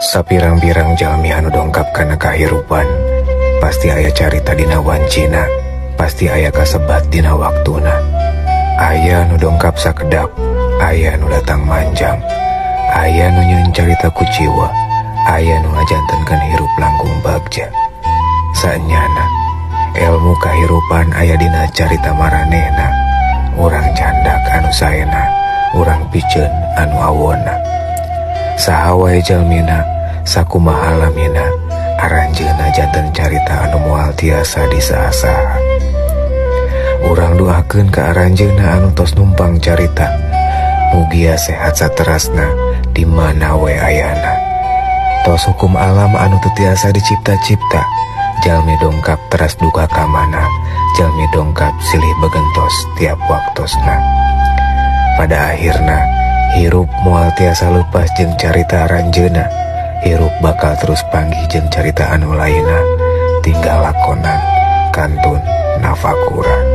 Sapirang-pirang jalmi anu dongkap kana kahirupan, pasti aya carita dina wancina, pasti aya kasebat dina waktuna. Aya nu dongkap sakedap, aya nu datang manjang, aya nu nyieun carita kuciwa, aya nu ngajantenkeun hirup langkung bagja. Saenyana, elmu kahirupan aya dina carita maranehna, urang candak anu saena, urang piceun anu awona. Saha wae jalmina, sakumaha lamina, aranjeunna janten carita anu moal tiasa disaha-saha. Urang duakeun ka aranjeunna anu tos numpang carita, mugia sehat saterasna di mana we ayana. Tos hukum alam anu teu tiasa dicipta-cipta, jalmi dongkap teras duka ka mana, jalmi dongkap silih begentos tiap waktosna. Pada akhirna, hirup moal tiasa lepas jeung carita aranjeunna, hirup bakal terus panggih jeung carita anu lainna, tinggal lakonan, kantun nafakuran.